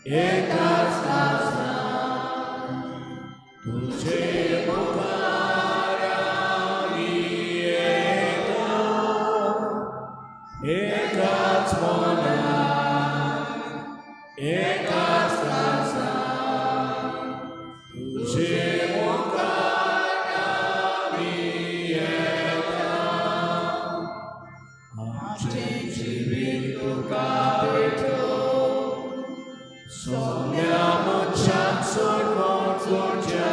एकाच काळजान तुजे मुखार आमी येता एकाच मनान एकाच काळजान तुजे मुखार आमी येता आमचें जिवीत तुका भेटोवन सगळ्या मनशांक सोडवण तुज्या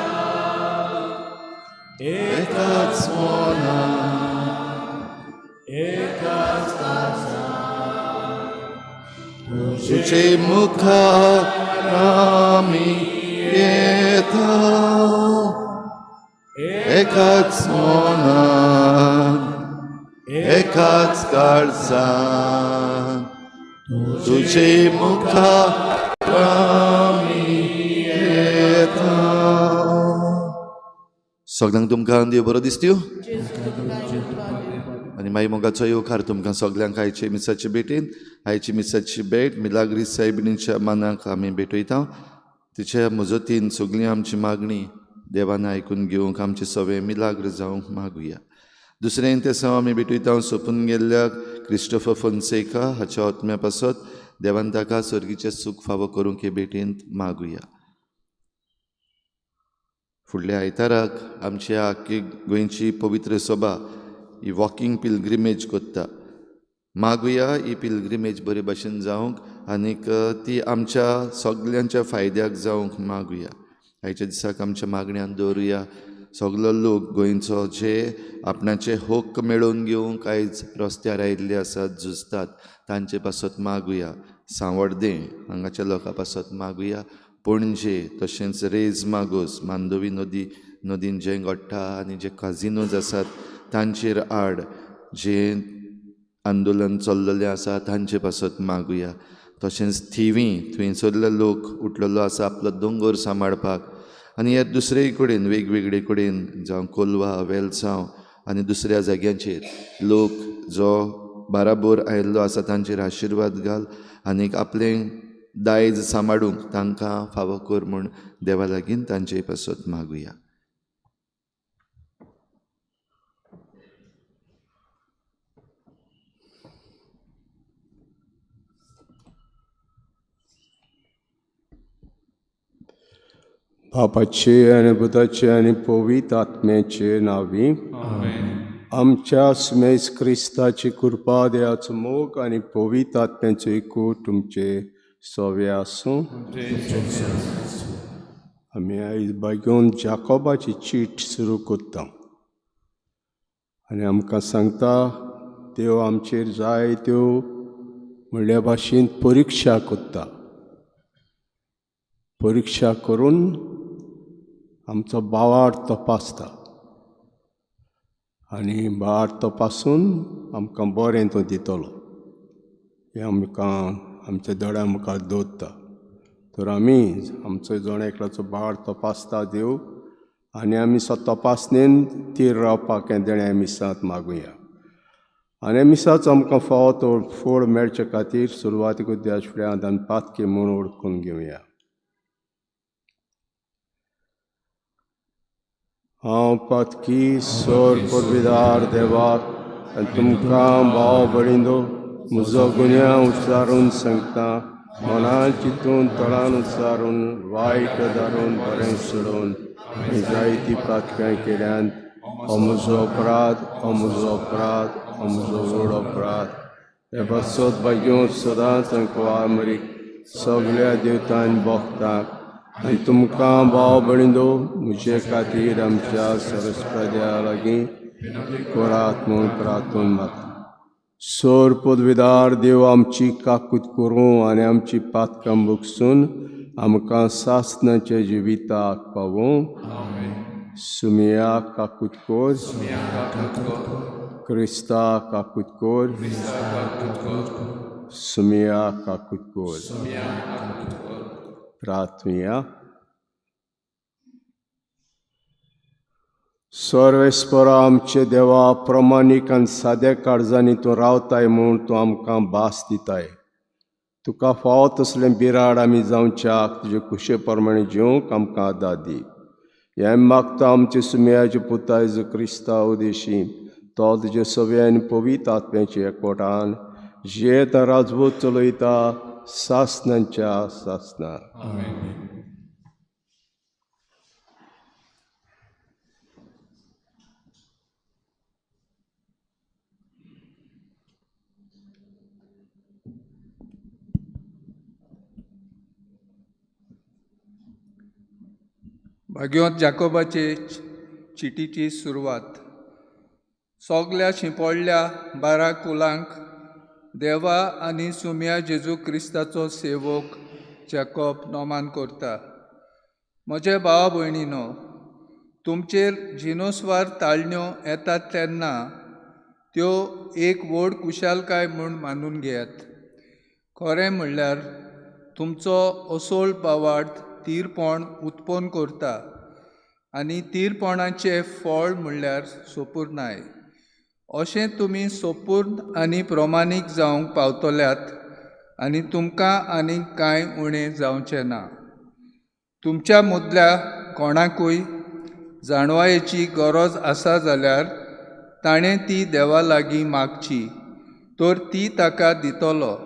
एकाच मनान एकाच काळजान तुजे तुजे मुखार आमी येता एकाच मनान एकाच काळजान तुजे मुखार आमी येता. सगळ्यांक तुमकां देव बरो दिसत्यो आनी मागीर मोगाचो येवकार तुमकां सगल्यांक आयचे मिसाचे भेटेन. आयची मिसाची भेट मिलाग्रीस सायबिणीच्या मानाक आमी भेटयता. तिच्या मजतीन सगळीं आमची मागणी देवान आयकून घेवंक आमचे सवे मिलाग्र जावंक मागुया. दुसरें तेसांव आमी भेटयता सोंपून गेल्ल्या क्रिस्टोफर फोन्सेका हाच्या आत्म्या पासत देवान ताका सर्गीचें सूख फावो करूंक हे भेटेंत मागुया. फुडल्या आयताराक आमच्या आख्खी गोंयची पवित्र सभा ही वॉकिंग पिलग्रिमेज करता. मागुया ही पिलग्रिमेज बरे भाशेन जावंक आनीक ती आमच्या सगल्यांच्या फायद्याक जावंक मागुया. आयच्या दिसाक आमच्या मागण्यान दवरुया सगलो लोक गोंयचो जे आपणाचे हक्क मेळोवन घेवंक आयज रस्त्यार आयिल्ले आसात, झुजतात, तांचे पासत मागुया. सांवड्डें हांगाच्या लोकां पासत मागुया. पणजे तशेंच रेज मागोस मांडवी नदीन जें घडटा आनी जे काजिनोज आसात तांचेर आड जें आंदोलन चल्लेलें आसा तांचे पासत मागुया. तशेंच थिवी थंयसरलो लोक उठलेलो आसा आपलो दोंगर सांबाळपाक आनी ह्या दुसरे कडेन वेगवेगळे कडेन जावं कोलवा वेलसांव आनी दुसऱ्या जाग्यांचेर लोक जो बाराबोर आयिल्लो आसा तांचेर आशिर्वाद घाल आनीक आपलें दायज सांबाळूंक तांकां फावो कर म्हूण देवा लागीं तांचे पासत मागुया. बापाचे आनी पुताचे आनी पवित्र आत्म्याचे नांवी आमच्या सुमेस क्रिस्ताची कृपा, देवाचो मोग आनी पवित्र आत्म्याचो एकूट तुमचे सवे आसूं. आमी आयज बागेवन जाकोबाची चीट सुरू करता आनी आमकां सांगता देव आमचेर जायत्यो म्हणल्या भाशेन परिक्षा करता. परिक्षा करून आमचो बावार तपासता आनी बावार तपासून आमकां बरें तो दितलो हें आमकां आमच्या दोळ्या मुखार दवरता. तर आमी आमचो जण एकल्याचो बावार तपासता देव आनी आमी सो तपासणेन तीर रावपाक हें देणें मिसांत मागुया. आनी मिसाचो आमकां फावो तो फोड मेळचे खातीर सुरवातीक देवाच्या फुड्यांत आनी पातकी म्हूण वळखून घेवया. हांव पातकी सोर पदवीदार देवाक आनी तुमकां भाव भयणींनो म्हजो गुन्यांव उच्चारून सांगता. मनान चिंतून तोंडान उच्चारून वायट धारून बरें सोडून आनी जायती पातकां केल्यान हो म्हजो अपराध, हो म्हजो अपराध, हो म्हजो व्हड अपराध. हे पासत भाग्योन सदांच आमकां सगळ्या देवतान भोगताक आनी तुमकां भाव भयणींनो म्हजे खातीर आमच्या सरस्पत्या लागीं करात म्हूण प्रार्थना मागता. सोर पदवीदार देव आमची काकूत करूं आनी आमची पातकां भोगसून आमकां सासणाच्या जिविताक पावूं. सुमिया काकूत कोर, क्रिस्ता काकूत कोर, सुमिया काकूत कोर. प्रार्थुया. सर्वेस्परा आमचे देवा, प्रमाणीक आनी साद्या काळजांनी तूं रावताय म्हूण तूं आमकां भास दिताय. तुका फावो तसलें बिराड आमी जावच्याक तुजे खुशे प्रमाणे जिवंक आमकां आदार दी. हें मागता आमचे सुमयाचे पुता जेजू क्रिस्ता उदेशी, तो तुजे सगळे आनी पवित्र आत्म्याचे एकवटान जियेता राजवट चलयता सासनांच्या सासना. भाग्यवंत जाकोबाचे चिटीची सुरवात. सगल्या शिंपडल्या 12 कुलांक देवा आनी सुम्या जेजू क्रिस्ताचो सेवक जाकोब नोमान करता. म्हजे भावा भयणीनो, तुमचेर जिनोस्वार ताळण्यो येतात तेन्ना त्यो एक व्हड कुशालकाय म्हूण मानून घेयात. खरें म्हणल्यार तुमचो असोळ बावार्थ तीरपण उत्पन्न करता आनी तीरपणाचें फळ म्हणल्यार सोपूर्णाय. अशें तुमी सोपूर्ण आनी प्रमाणीक जावंक पावतल्यात आनी तुमकां आनीक कांय उणें जावचें ना. तुमच्या मदल्या कोणाकूय जाणवायेची गरज आसा जाल्यार ताणें ती देवा लागीं मागची, तर ती ताका दितलो.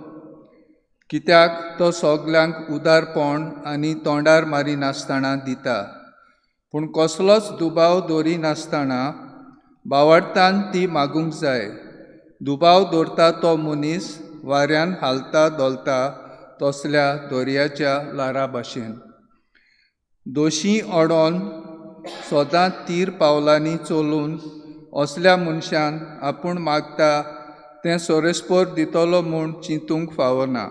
कित्याक तो सगल्यांक उदारपण आनी तोंडार मारिनासतना दिता, पूण कसलोच दुबाव दवरिनासतना बावडतान ती मागूंक जाय. दुबाव दवरता तो मनीस वाऱ्यान हालता धोलता तसल्या दर्याच्या ल्हारां भाशेन. दोशी अडोन सदां तीर पावलांनी चलून असल्या मनशान आपूण मागता तें सोरेस्पोर दितलो म्हूण चिंतूंक फावना.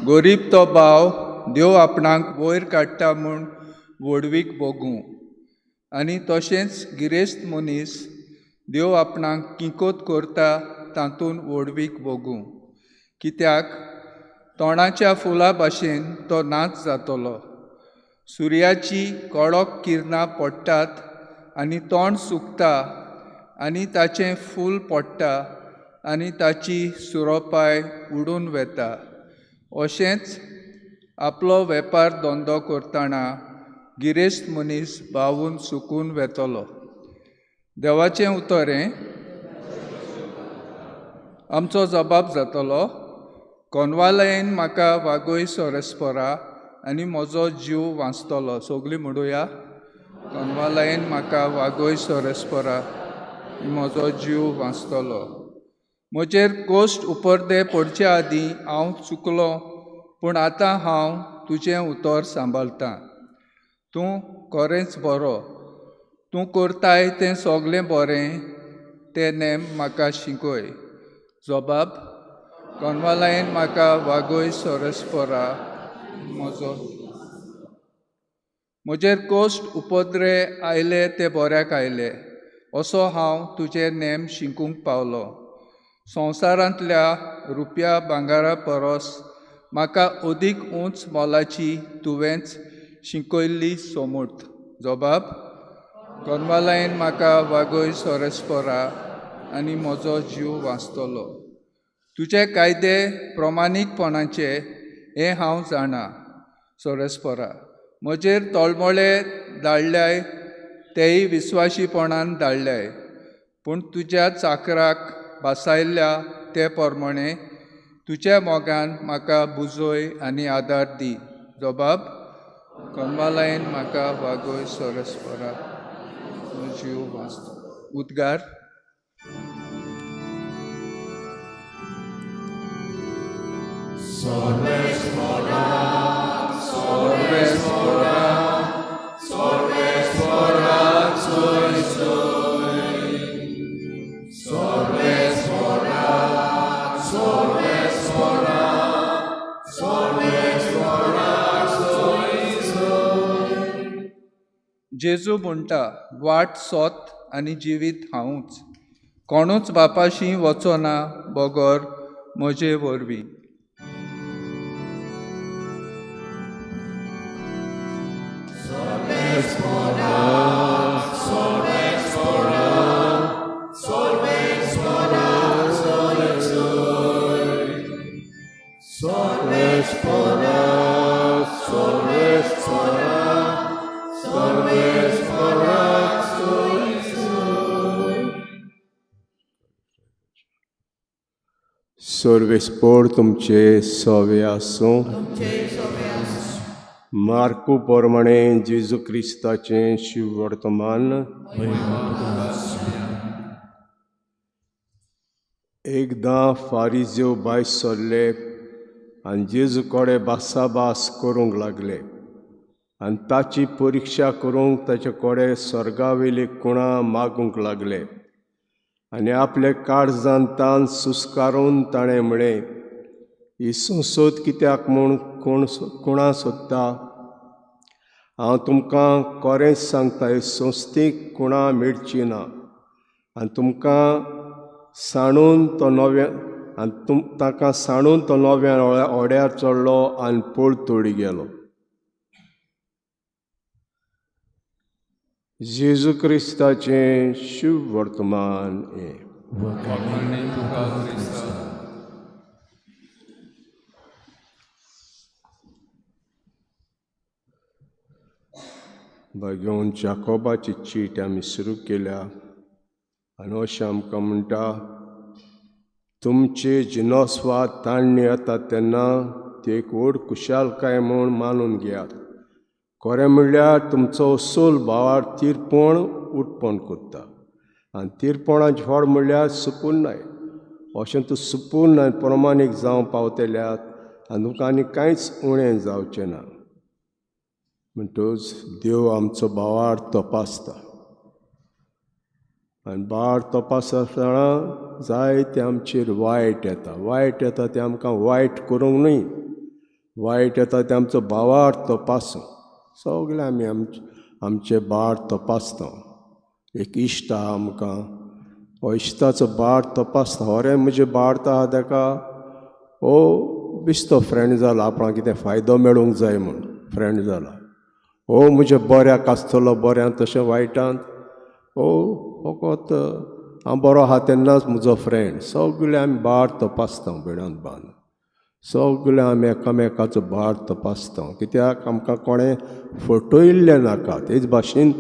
गरीब तो भाव देव आपणाक वयर काडटा म्हूण व्हडवीक भोगूं, आनी तशेंच गिरेस्त मनीस देव आपणाक किंकोत करता तातूंत व्हडवीक भोगूं. कित्याक तोंडाच्या फुलां भाशेन तो नाच जातलो. सुर्याची कडक किरणां पडटात आनी तोंड सुकता आनी ताचें फूल पडटा आनी ताची सुरोपाय उडून वेता. अशेंच आपलो वेपार धंदो करतना गिरेस्त मनीस बावून सुकून वेतलो. देवाचें उतर हें. आमचो जबाब जातलो. कोनवालयन म्हाका वागय सोरेस्पोरा आनी म्हजो जीव वांचतलो. सगळीं म्हणुया, कोनवालयन म्हाका वागय सोरेस्पोरा म्हजो जीव वांचतलो. म्हजेर कोश्ट उपरदे पडचे आदीं हांव चुकलो, पूण आतां हांव तुजें उतर सांबाळटां. तूं खरेंच बरो, तूं करताय तें सगळें बरें, तें नेम म्हाका शिकय. जबाब कोनवालयन म्हाका वागय सोरेस्पोरा म्हजो. म्हजेर कोश्ट उपद्रे आयले ते बऱ्याक आयले, असो हांव तुजें नेम शिकूंक पावलो. संवसारांतल्या रुपया भांगरा परस म्हाका अदीक उंच मोलाची तुवेंच शिकयल्ली सोमूर्त. जबाब कोनवालयन म्हाका वागय सोरेस्पोरा आनी म्हजो जीव वांचतलो. तुजे कायदे प्रमाणीकपणाचे हें हांव जाणा सोरेस्पोरा. म्हजेर तळमळे धाडल्याय तेय विस्वाशीपणान धाडल्याय, पूण तुज्या चाकराक भासायल्ल्या ते प्रमाणे तुज्या मोगान म्हाका बुजय आनी आदार दी. जबाब कोनवालयन म्हाका वागय सोरेस्पोरा जीव वाचतो. उद्गार. जेजू म्हणटा, वाट सोत आनी जिवीत हांवूच, कोणूच बापाशी वचना बगर म्हजे वरवीं. सर्वेस्पराक सर्वेस्पराक सर्वेस्पराक सोय सोय. सर्वेस्पोर तुमचे सवे आसूं. मार्कू प्रमाणे जेजू क्रिस्ताचें शिववर्तमान. एकदां फारिज्यो भायर सरले आनी जेजू कडेन भासाभास करूंक लागले आनी ताची परिक्षा करूंक ताचे कडेन स्वर्गावेली कुणां मागूंक लागले. आनी आपले काळजान तान सुस्कारून ताणें म्हळें, ही संसद कित्याक म्हूण कोण कोणा सोदता? हांव तुमकां खरेंच सांगता, ही संस्थेक कुणां मेळची ना. आनी तुमकां सांडून तो नव्या आनी ताका सांडून तो नव्यान ओड्यार चडलो आनी पळतोडी गेलो. जेजू क्रिस्ताचें शुभ वर्तमान हें. भाग्योन जाकोबाची चीट आमी सुरू केल्या आनी अशें आमकां म्हणटा, तुमचे जिनोस्वाद ताणणी येता तेन्ना ती एक व्हड खुशालकाय म्हूण मानून घेयात. खरें म्हणल्यार तुमचो सोल भावार तिरपण उटपण करता आनी तिरपणाचें फळ म्हणल्यार सुपुर्णाय. अशें तूं सुपूर्ण आनी प्रमाणीक जावंक पावतल्यात आनी तुमकां आनी कांयच उणें जावचें ना. म्हणटकच देव आमचो भावार तपासता आनी भावार तपासतना जायते आमचेर वायट येता. वायट येता तें आमकां वायट करूंक न्हय, वायट येता तें आमचो भावार तपासूं. सगळे आमी आमचे भार तपासता. एक इश्ट आहा आमकां, हो इश्टाचो भार तपासता. खरें म्हजें भार आहा ताका, हो बेश्टो फ्रेंड जाला, आपणाक कितें फायदो मेळूंक जाय म्हूण फ्रेंड जाला. हो म्हज्या बऱ्याक आसतलो बऱ्यान तशें वायटान, हो फकत हांव बरो आहा तेन्नाच म्हजो फ्रेंड. सगळे आमी भार तपासता बेणान बांद, सगळे आमी एकामेकाचो भार तपासता. कित्याक आमकां कोणें फटयल्लें नाका. तेच भाशेन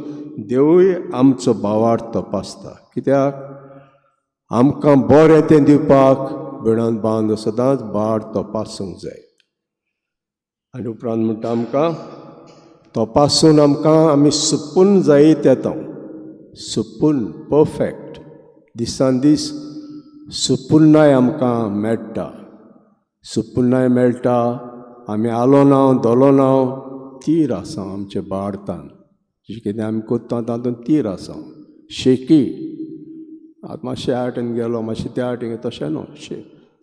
देवूय आमचो भावार तपासता. कित्याक आमकां बरें तें दिवपाक बेणान बांद सदांच भार तपासूंक जाय. आनी उपरांत म्हणटा आमकां तपासून आमकां आमी सुपून जायत येता. सुपून परफेक्ट, दिसान दीस सुपुर्णाय आमकां मेळटा. सुपुर्णाय मेळटा. आमी आलो ना दोलो ना तीर आसा आमचे भारतान. जें कितें आमी करता तातूंत तीर आसा. शेकी आतां मातशें ह्या वाटेन गेलो मातशें त्या वाटेन गेलो तशें न्हू,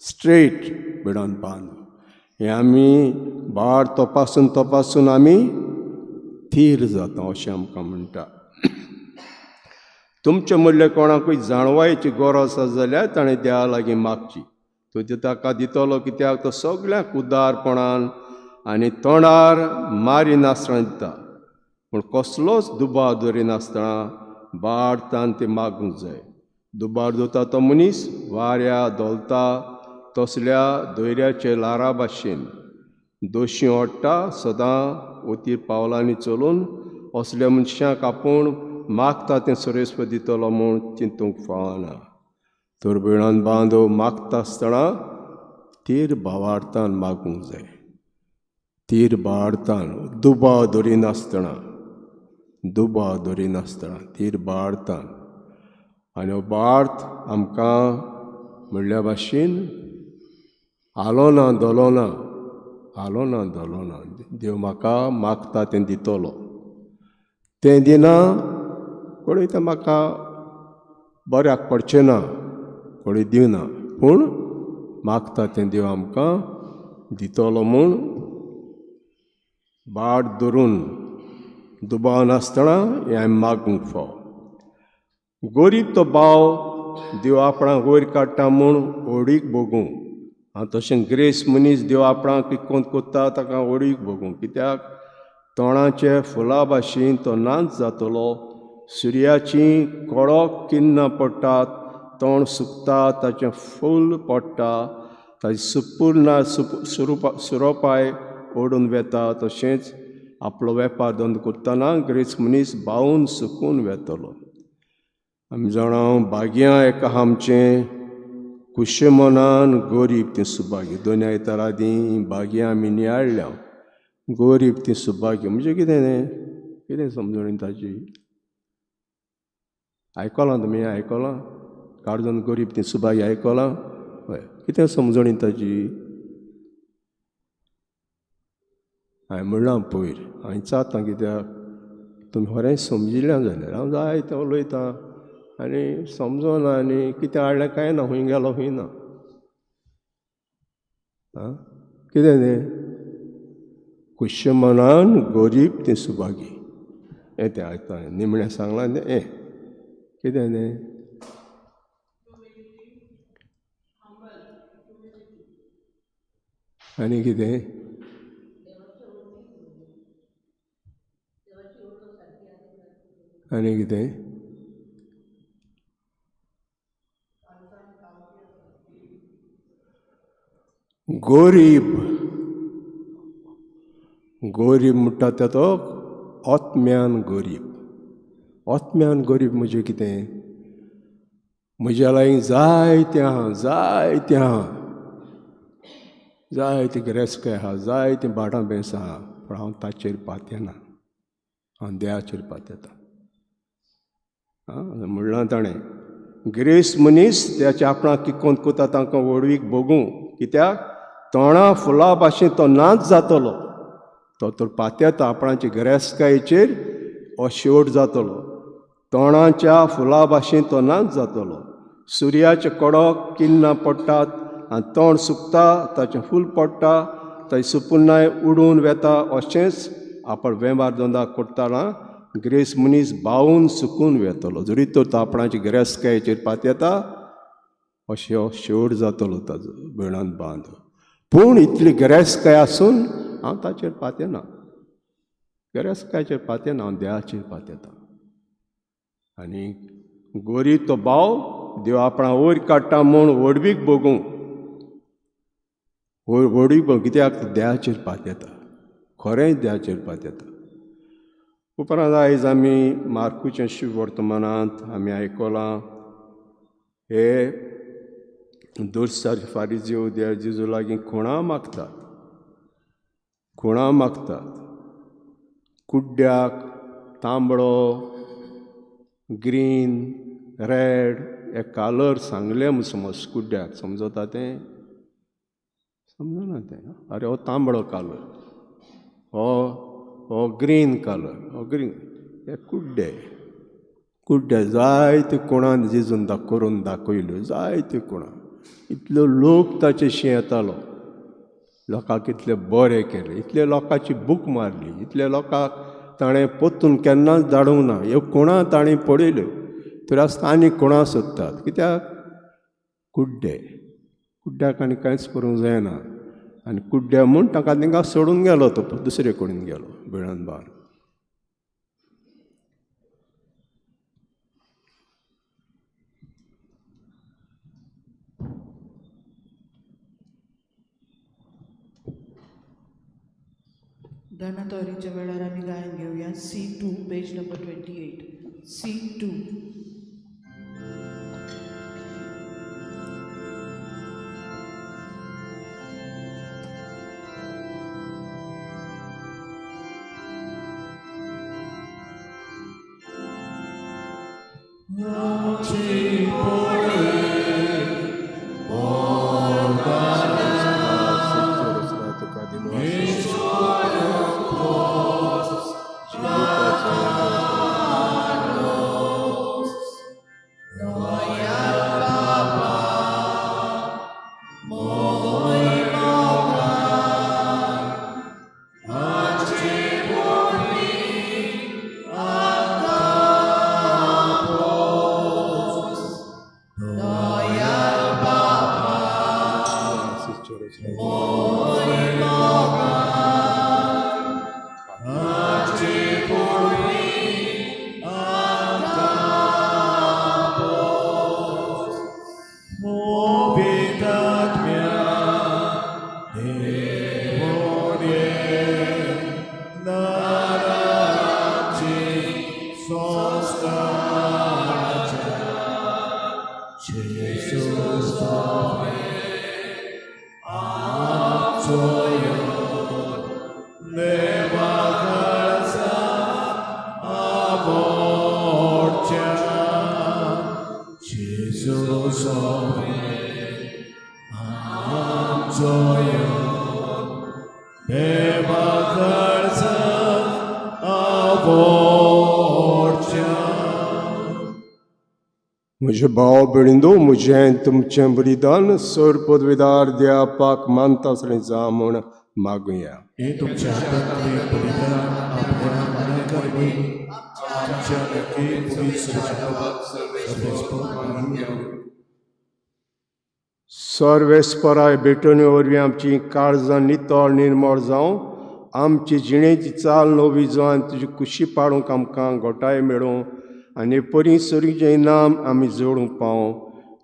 स्ट्रेट बेडान बांद. हें आमी भार तपासून तपासून आमी थीर जाता अशें आमकां म्हणटा. तुमचे मदले कोणाकूय जाणवायेची गरज आसा जाल्यार ताणें देवा लागीं मागची. तो ताका दितलो. कित्याक तो सगळ्यांक उदारपणान आनी तोंडार मारिनासतना दिता, पूण कसलोच दुबाव दवरिनासतना बाडतान ती मागूंक जाय. दुबाव दवरता तो मनीस वाऱ्या धोलता तसल्या दोयऱ्याचे ल्हारा भाशेन दोशी ओडटा. सदां ओतीर पावलांनी चलून असल्या मनशांक आपूण मागता तें सरेस्व दितलो म्हूण चिंतूंक फावना. तर भयणान बांदो मागता आसतना तीर भावार्थान मागूंक जाय. तीर भावार्थान दुबाव दवरिनासतना, दुबाव दवरिनासतना तीर भावार्थान. आनी हो भावार्थ आमकां म्हणल्या भाशेन आलो ना दोलो ना, आलो ना दोलो ना, देव म्हाका मागता तें दितलो. तें दिना कोणूय तें म्हाका बऱ्याक पडचें ना, कोणूय दिवना, पूण मागता तें देव आमकां दितलो म्हूण बाट धरून दुबाव नासतना हें हांवें मागूंक फाव. गरीब तो भाव देव आपणाक वयर काडटा म्हूण ओडीक भोगूं. आनी तशें ग्रेस मनीस देव आपणाक कितकोन कोत्ता ताका ओडीक भोगूं. कित्याक तोंडाचे फुलां भाशेन तो नाच जातलो. सुर्याची कडक किन्नां पडटात, तोंड सुकता, ताचें फूल पडटा ताजी सुपूर्ण सुरुपा सुरोपाय ओडून वेता, तशेंच आपलो वेपार धंदो करतना ग्रेस मनीस बावून सुकून वेतलो. आमी जाणा भाग्यां एका आमचें खुशे मनान गरीब तीं सुभाग्य. दोन आयतार आदीं भाग्यां आमी नियाळ्ळ्या. गरीब तीं सुभाग्य म्हणजे कितें तें, कितें समजणी ताजी? आयकलां तुमी? आयकलां काळजान गरीब तीं सुभाग्य आयकलां? हय, कितें समजणी ताजी? हांवें म्हणलां पयर, हांवें चातां कित्याक तुमी खरें समजिल्लें जाल्यार हांव जायतें उलयतां आनी समजना आनी कितें हाडलें कांय ना, खंय गेलो खंय ना. आं, कितें तें? खुशे मनान गरीब तें सुभागी. हें तें आयता निमणें सांगलां तें. हें कितें तें? आनी कितें? आनी कितें? गरीब, गरीब म्हणटा तो आत्म्यान गरीब. आत्म्यान गरीब म्हणजे कितें? म्हज्या लागीं जायतें आहा, जायतें आहा, जायती गिरेस्तकाय आहा, जायतीं भाटां बेंसां आहा, पूण हांव ताचेर पातयेना, हांव देवाचेर पातयेता. आं, म्हणलां ताणें गिरेस्त मनीस त्याचे आपणाक किकोंत कोता तांकां व्हडवीक भोगूं, कित्याक तोंडा फुलां भाशेन तो नाच जातलो. तो तर पातयेता आपणाचे गिरेस्तकायेचेर हो शेवट जातलो. तोंडाच्या फुलां भाशेन तो नाच जातलो. सुर्याचे कडक किन्नां पडटात आनी तोंड सुकता, ताचें फूल पडटा, ताची सुपुन्नाय उडून वेता. अशेंच आपण वेव्हार धंदा करतना ग्रेस मनीस बावून सुकून वेतलो. जरी तर तो आपणाचे गिरेस्तकायेचेर पातयेता अशें हो शेवट जातलो ताजो भयणान बांद. पूण इतली गिरेस्तकाय आसून हांव ताचेर पातयेना, गिरेस्तकायेचेर पातयेना, हांव देवाचेर पातयेता. आनी गरीब तो भाव देव आपणा वयर काडटा म्हूण व्हडवीक भोगूं, व्हडवीक भोगूं, कित्याक देवाचेर पातयेता, खरेंच देवाचेर पातयेता. उपरांत आयज आमी मार्कूच्या शुभवर्तमानांत आमी आयकलां हे दुस्सार फारिजीव देव जेजू लागीं खुणां मागतात, खुणां मागतात. कुड्ड्याक तांबडो, ग्रीन, रेड हे कलर सांगले म्हूण समज कुड्ड्याक समजता तें? समजना तें. अरे हो तांबडो कलर, हो हो ग्रीन कलर, हो ग्रीन. हे कुड्डे, कुड्डे जायते कोणान जेजून करून दाखयल्यो, जायते कोणान. इतलो लोक ताचेशी येतालो, लोकांक इतले बरें केले, इतले लोकांची बूक मारली, इतले लोकांक ताणें परतून केन्नाच धाडूंक ना. ह्यो कोणां ताणें पळयल्यो तरी आसतना आनी कोणां सोदतात, कित्याक कुड्डे. कुड्ड्याक आनी कांयच करूंक जायना आनी कुड्ड्या म्हूण ताका तांकां सोडून गेलो तो, दुसरे कडेन गेलो भयणान बार. दानातोरीच्या वेळार आमी गायन घेवया. C2 page number 28. C2. यो देवा काळजा आवडच्या जेजू सोवे आमचो यो देवा काळजा आवडच्या. म्हजे भाव भयणींनो, म्हजें तुमचें बलिदान सर पदवीदार द्यापाक मानता आसलें जावं म्हूण मागुया. हे तुमच्या हातांतलें बलिदान आपल्या मानायकार आमच्या सर्वेस्पराय भेटवणे वरवीं आमची काळजां नितळ निर्मळ जावं, आमची जिणेची चाल नवी जावं आनी तुजी कुशी पाडूंक आमकां घोटाय मेळूं आनी परी सरीचें इनाम आमी जोडूंक पावूं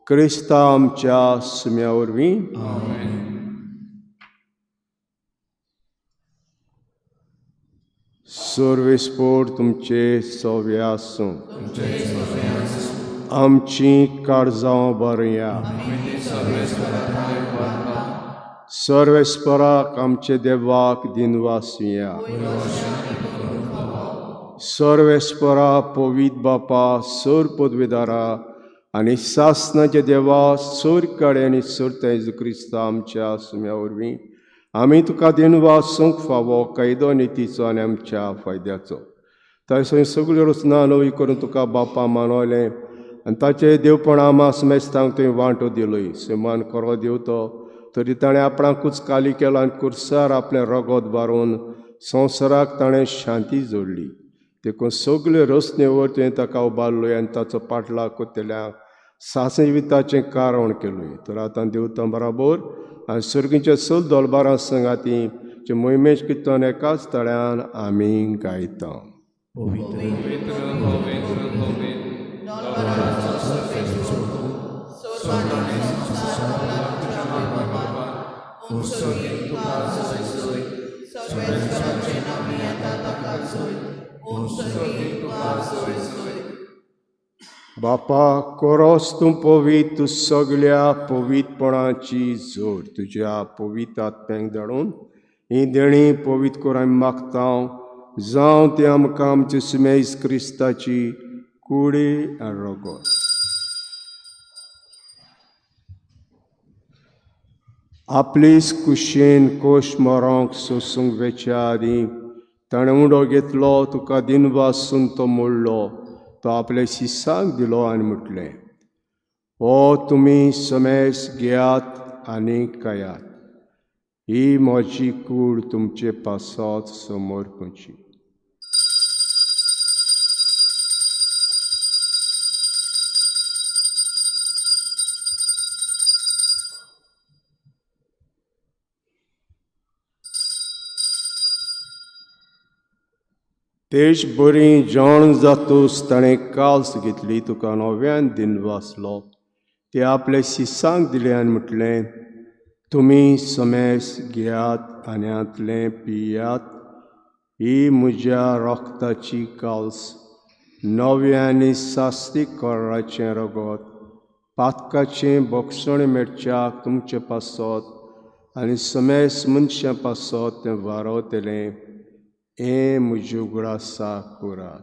क्रिस्ता आमच्या सुम्या वरवीं. सर्वेस्पोर तुमचे सवे आसूं. आमची काळजां बरया. सर्वेस्पराक आमचे देवाक दिनवासुया. सर्वेस्परा पवित बापा सर पदवेदारा आनी सासनाच्या देवा सर काडे आनी सर तेजू क्रिस्ता आमच्या सुम्या वरवीं आमी तुका दिनवासूंक फावो कायदो नितीचो आनी आमच्या फायद्याचो. तशें सगळ्यो रचना नवी करून तुका बापा मानवलें आनी ताचें देवपण आमा समेस्तांक तुवें वांटो दिलोय. सैमान खरो देव तो तरी ताणें आपणाकूच काली केलो आनी कुर्सार आपलें रगत बारोवन संवसाराक ताणें शांती जोडली. देखून सगल्यो रचने वर तुवें ताका उबारलोय आनी ताचो पाटलाव करतल्या सासण जिविताचें कारण केलोय. तर आतां देवता बराबर आनी सर्गीच्या सल दोलबारां संगाती जे मोहिमेश किर्तन एकाच तळ्यान आमी गायता. बापा कोरोस तूं पवित्र, तूं सगल्या पवित्रपणाची जोड तुज्या पवित्र आत्म्यांक धाडून ही देणी पवित्र करून आमी मागता जावं तें आमकां आमचे सुमेज क्रिस्ताची कुडी आनी रगत. आपलीच कुशेन कोश मरोंक सोसूंक वेच्या आदीं ताणें उंडो घेतलो, तुका दिनवासून तो मोडलो, तो आपल्या शिसांक दिलो आनी म्हटलें, हो तुमी समेस घेयात आनी खायात, ही म्हजी कूड तुमचे पासत समर्पणची. तेज बरी जाण जातूच ताणें काल्स घेतली, तुका नव्यान दिनवासलो, ते आपल्या शिसांक दिलें आनी म्हटलें, तुमी समेस घेयात आनी हांतलें पियात, ही म्हज्या रक्ताची काल्स, नव्या आनी सास्ती कराचें रगत, पातकाचें बक्षण मेळच्याक तुमचे पासत आनी समेस मनशां पासत तें वारवतलें. हें म्हज्या उगडासाक करात.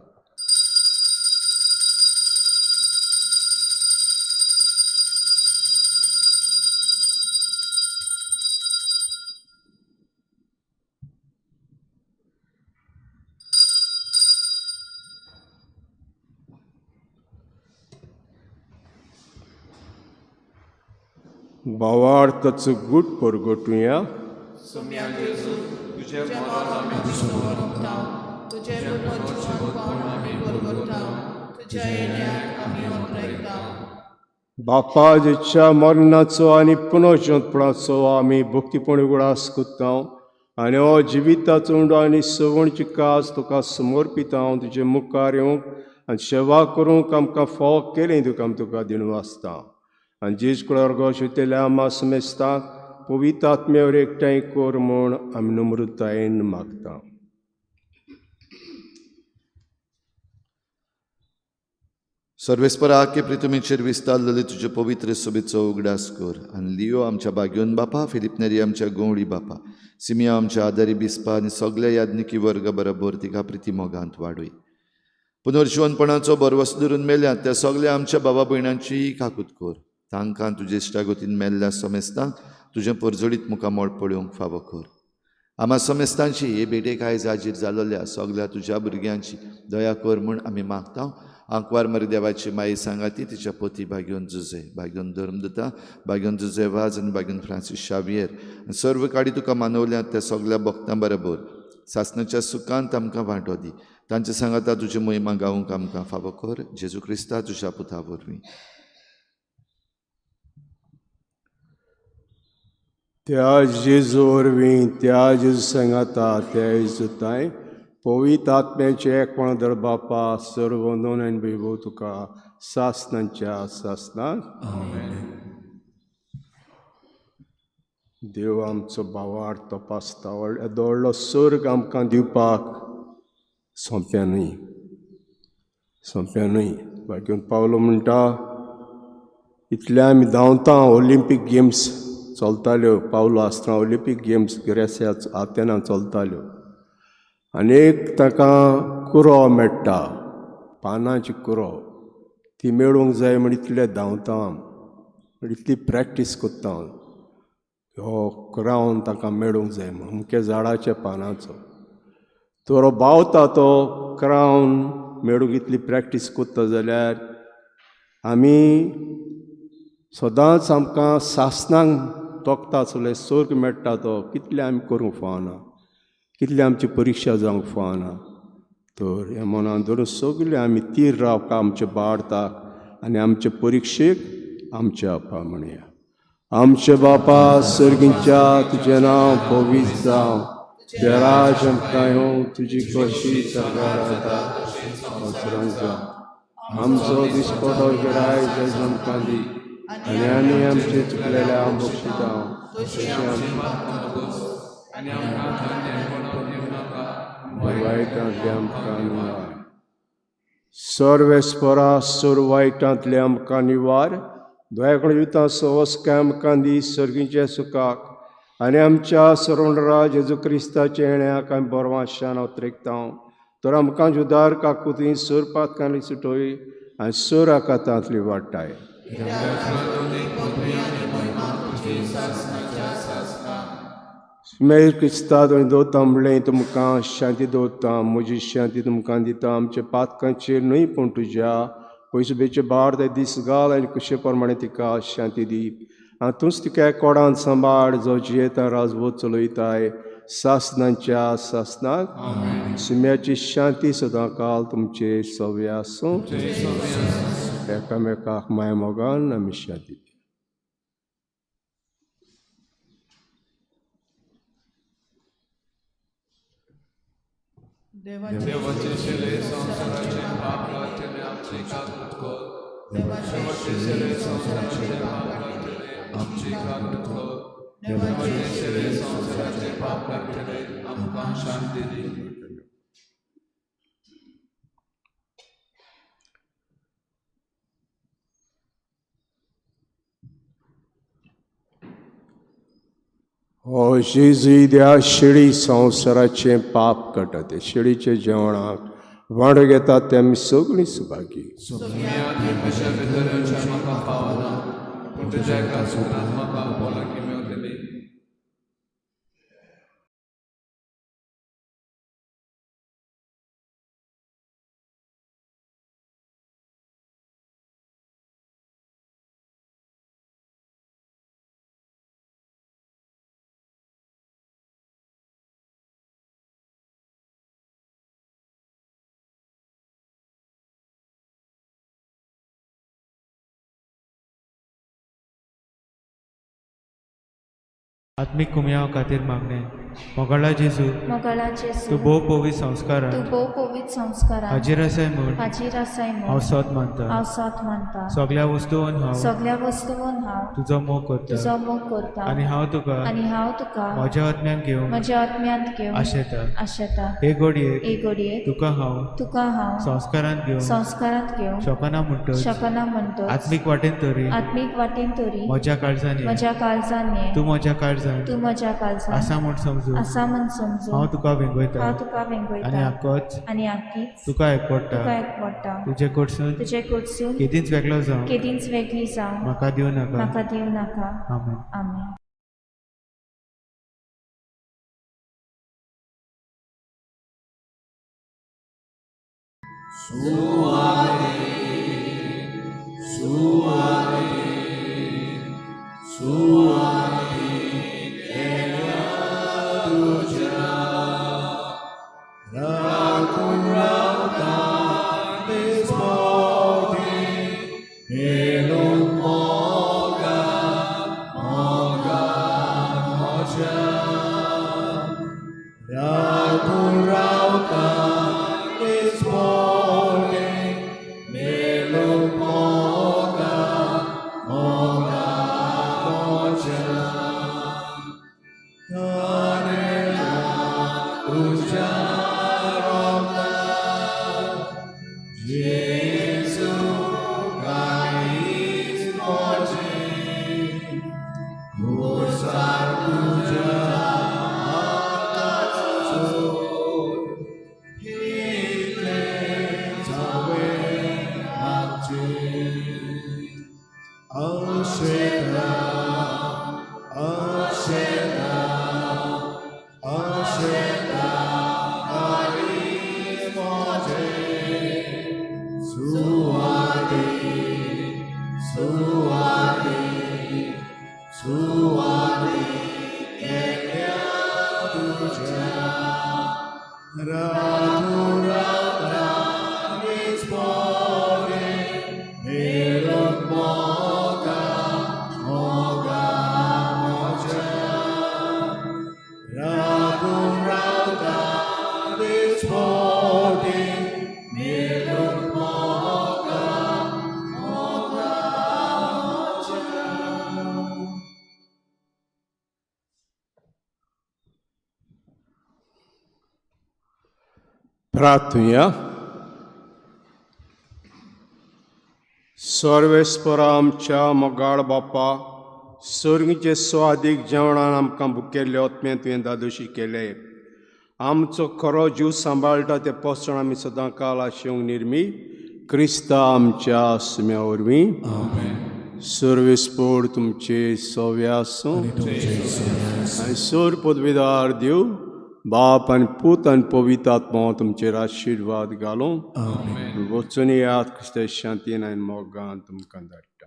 भावार्थाचो गूट परगटुया. बापा जेच्या मरणाचो आनी पुनर्जन्मपणाचो आमी भक्तीपण उगडास करता आनी हो जिविताचो उंडो आनी सवणची कास तुका समर्पिता. तुजे मुखार येवंक आनी सेवा करूंक आमकां फावो केलें तुका आमी तुका दिनवासता. आनी जेज कुळार शिवतेल्या आमा समेस्ताक पवित्र आत्म्यावर एकठांय कर म्हूण आमी नम्रतायेन मागता. सर्वेस्परा आखे प्रितुमीचेर विस्तारलेले तुजे पवित्र सोबेचो उगडास कर आनी लियो आमच्या बाग्योन बापा, फिलीप नेरी आमच्या गवळी बापा, सिमिया आमच्या आदारी बिस्पा आनी सगल्या याज्ञिकी वर्ग बरोबर तिका प्रिती मोगांत वाडय. पुनर्जिवनपणाचो भरवस धरून मेल्यात त्या सगल्या आमच्या बाबा भयणांचीय काकूत कर. तांकां तुजे इश्टागतीन मेल्ल्या समेस्तांक तुजें परजळीत मुखामळ पळोवंक फावो कर. आमा समेस्तांची हे भेटेक आयज हाजीर जालोल्या सगल्या तुज्या भुरग्यांची दया कर म्हूण आमी मागता. आंकवार मरी देवाची माई सांगाती तिच्या पोती भाग्योन जुजे, भाग्योन धर्मदुता, भाग्योन जुजे वाज आनी भाग्योन फ्रांसीस शावियर आनी सर्व काडी तुका मानवल्यात त्या सगल्या भक्तां बरोबर सासणाच्या सुखांत आमकां वांटो दी. तांचे सांगाता तुजी महिमा गावंक आमकां फावो कर. जेजू क्रिस्ता तुज्या पुता वरवीं. त्या जेजू वरवीं, त्या जेजू सांगाता, त्या जेजूताय पवित्र आत्म्याचें एकपण दर बापा सर्व नोन आनी वैभव तुका सासणाच्या सासणाक. देव आमचो भावार्थ तपासता. व्हडलो सर्ग आमकां दिवपाक सोंपें न्हय, सोंपें न्हय. बाकी पावलो म्हणटा इतले आमी धांवता. ऑलिंपीक गेम्स चलताल्यो, पावलो आसतना ऑलिंपीक गेम्स ग्रेसिया आतेना चलताल्यो आनी एक ताका कुरो मेळटा, पानांची कुरो, ती मेळूंक जाय म्हण इतले धांवता, म्हण इतली प्रॅक्टीस करता, हो क्रावन ताका मेळूंक जाय म्हण अमक्या झाडाच्या पानाचो. तर बावता तो क्रावन मेळूंक इतली प्रॅक्टीस करता जाल्यार आमी सदांच आमकां सासणांक तोखता आसलें सर्ग मेळटा तो कितलें आमी करूंक फावना, कितली आमची परिक्षा जावंक फावना. तर हें मनान धरून सगळें आमी तीर रावका आमच्या बाळताक आनी आमचे परिक्षेक आमच्या आपा म्हणया. आमचे बापा सर्गींच्या, तुजें नांव पवित्र जावं, तुजें राज आमकां येवं, तुजी खोशी सरकार जाता संवसारांत जावं. आमचो दिसपटो गिराय जय आमकां दी आनी आमी आमचे चुकलेल्या बक्षिता तशें वायटांतले आमकां निवार. सर्वेस्परा सर्व वायटांतले आमकां निवार. दयाकण युता सवस्काय आमकां दी सर्गीच्या सुखाक आनी आमच्या सर्वणरा जेजू क्रिस्ताच्या येण्याक आमी बरवाशान उतरेकता. तर आमकां जुदार काकुती सोर पातकांनी सुटोय आनी सोर आकातांतली वाडटाय. मेर क्रिस्ता तुवें दवरता म्हणलें तुमकां शांती दवरता, म्हजी शांती तुमकां दिता. आमच्या पातकांचेर न्हय पूण तुज्या पयसुबेचे भार ते दीस घाल आनी कुशे प्रमाणे तिका शांती दी. आनी तूंच तिका कोडान सांबाळ जो जियेता राजवत चलयताय सासणाच्या सासणाक. शिम्याची शांती सदां काल तुमचे सव्य आसूं. एकामेकाक माय मोगान आमी शांती. देवाचे शिले संवसाराचे पाप काडटले आमची काकूत कर. देवाचे शिले संवसाराचे पाप काडटले आमची काकूत कर. देवाचे शिले संवसाराचे पाप काडटले आमकां शांती दी. हो जेजू त्या शेळी संवसाराचें पाप काडटा, ते शेळीचे जेवणाक वांटो घेतात ते आमी सगळीं सुभागी. आत्मीक कुमयाव खातीर मागणें. मोगाळा जेजू, मोगाळा जेजू, तूं भोव पवित्र संस्कारान तूं भोव पवित्र संस्कारान हाजीर आसाय म्हूण हाजीर आसाय हांव म्हूण सोत मानता. हांव सोत मानता. सगळ्या वस्तून हांव सगळ्या वस्तून हांव तुजो मोग करता तुजो मोग करता आनी हांव तुका आनी हांव तुका म्हज्या आत्म्यान घेवन म्हज्या आत्म्यांत घेवन आशेता. आशेता. हे घडयेक हे घडयेक तुका हांव तुका हांव संस्कारांत घेवन संस्कारांत घेवन शकना म्हणटच शकना म्हणटच आत्मीक वाटेन तरी आत्मीक वाटेन तरी म्हज्या काळजान ये. म्हज्या काळजान ये. तूं म्हज्या काळजान तूं म्हज्या काळजान आसा म्हूण समजून आसा म्हूण समजून हांव तुका वेंगयता हांव तुका आनी वेंगयता आकोच आनी आकीच तुका एकवडटा. तुका एकवडटा. तुजे कडसून तुजे कडसून केदींच वेगळो जावं केदींच वेगळी जावं म्हाका दिवं नाका. म्हाका दिवं नाका. आमेन. आमेन. प्रार्थुया. सर्वेस्परा आमच्या मोगाळ बापा, सर्गीचे स्वादीक जेवणान आमकां भुकेल्ले आत्म्यान तुवें दादोशी केले. आमचो खरो जीव सांबाळटा तें पोसण आमी सदां काल आशेवंक निर्मी क्रिस्ता आमच्या सुम्या वरवीं. सर्वेस्पोर तुमचे सव्या आसूं आनी सोर पदवीदार देव बाप आनी पूत आनी पवित्र आत्मा तुमचेर आशिर्वाद घालूं. वचून याद क्रिस्ता शांतीन आनी मोगान तुमकां धाडटा.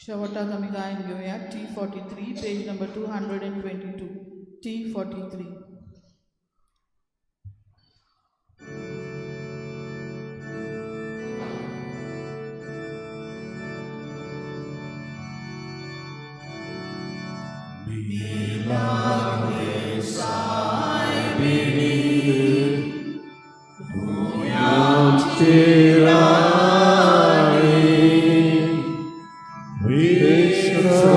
शेवटाक आमी गायन घेवया T43 page number 222. T43. Vishwanath.